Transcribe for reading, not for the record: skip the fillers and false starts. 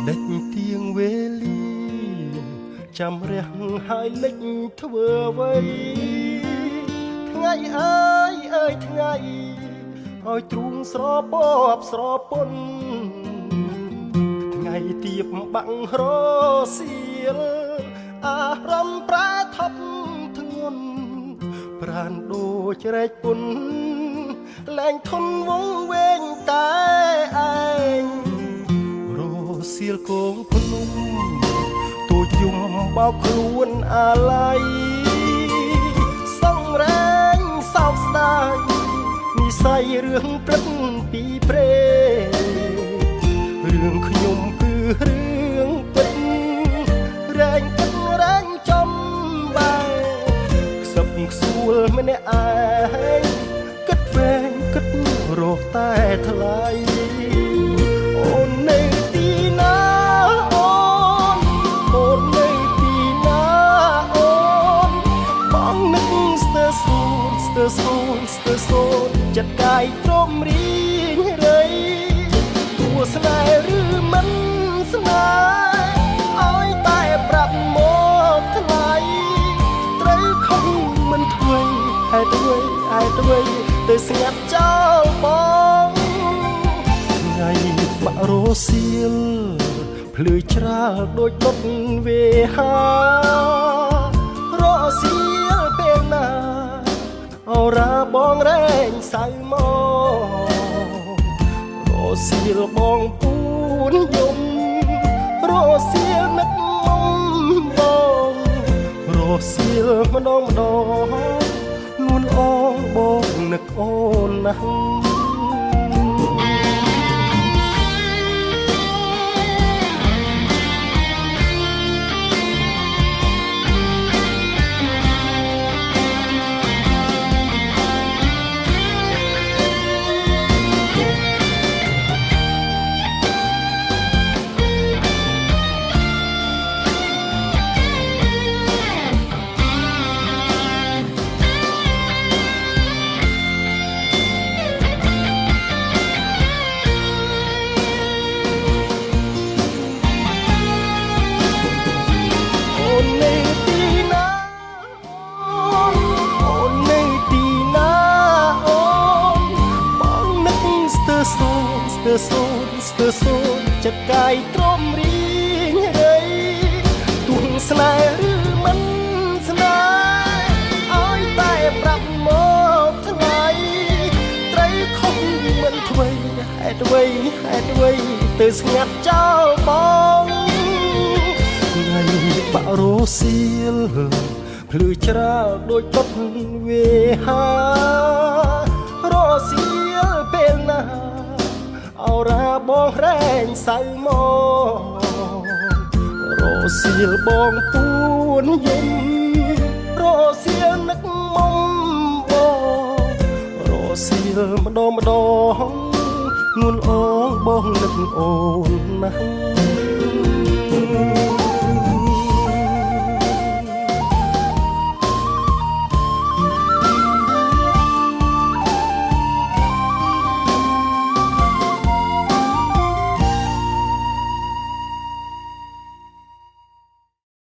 ដេចទៀងវេលាចាំរះហើយលិចធ្វើអ្វីថ្ងៃអើយអើយថ្ងៃឲ្យទ្រូងស្រពបស្រពន់ថ្ងៃទៀបបាំងរសៀលអារម្មណ៍ប្រែថប់ធ្ងន់ប្រានដូចរែកពុនលែងធន់វងវែងតែឯងរសៀលគងភ្នំទូចយំបោកខ្លួនអាល័យសងរែងសោកស្ដាយនិស័យរឿងព្រឹកពីព្រេរឿងខ្ញុំគឺរឿងពិតរែងគិតរែងចំបែខ្សឹបខ្សួលម្នាក់ឯងគិតវែងគិតរកតែថ្លៃអូននៅទីណាអូនអូននៅទីណាអូនបងនឹកស្ទើរសូនស្ទើរសូនស្ទើរសូនចិត្តកាយទ្រាំរីងរៃតួស្នេហ៍ឬមិនស្នេហ៍ឲ្យតែប្រាប់មកថ្លៃត្រូវខំមិនធ្វើហេតុអ្វីហេតុអ្វីទៅស្ងាត់ចោលបងថ្ងៃបាក់រសៀលភ្លឺច្រាលដូចដុតវេហារសៀលពេលណាអរ៉ាបងរែងសៅមករសៀលបងពូនយំរសៀលនឹកមុំបងរសៀលម្ដងម្ដងនួនអងបងនឹកអូនណាស់អូននៅទីណាអូននៅទីណាអូនបងនឹកស្ទើរសូនស្ទើរសូនស្ទើរសូនចិត្តកាយទ្រាំរីងរៃទួងស្នេហ៍ឬមិនស្នេហ៍ឲ្យតែប្រាប់មកថ្លៃត្រូវខំមិនធ្វើហេតុអ្វីហេតុអ្វីទៅស្ងាត់ចោលបងថ្ងៃបាក់រសៀលភ្លឺច្រាលដូចដុតវេហារសៀលពេលណាអរ៉ាបងរែងសៅមករសៀលបងពូនយំរសៀលនឹកមុំបងរសៀលម្ដងម្ដងនួនអងបងនឹកអូនណាស់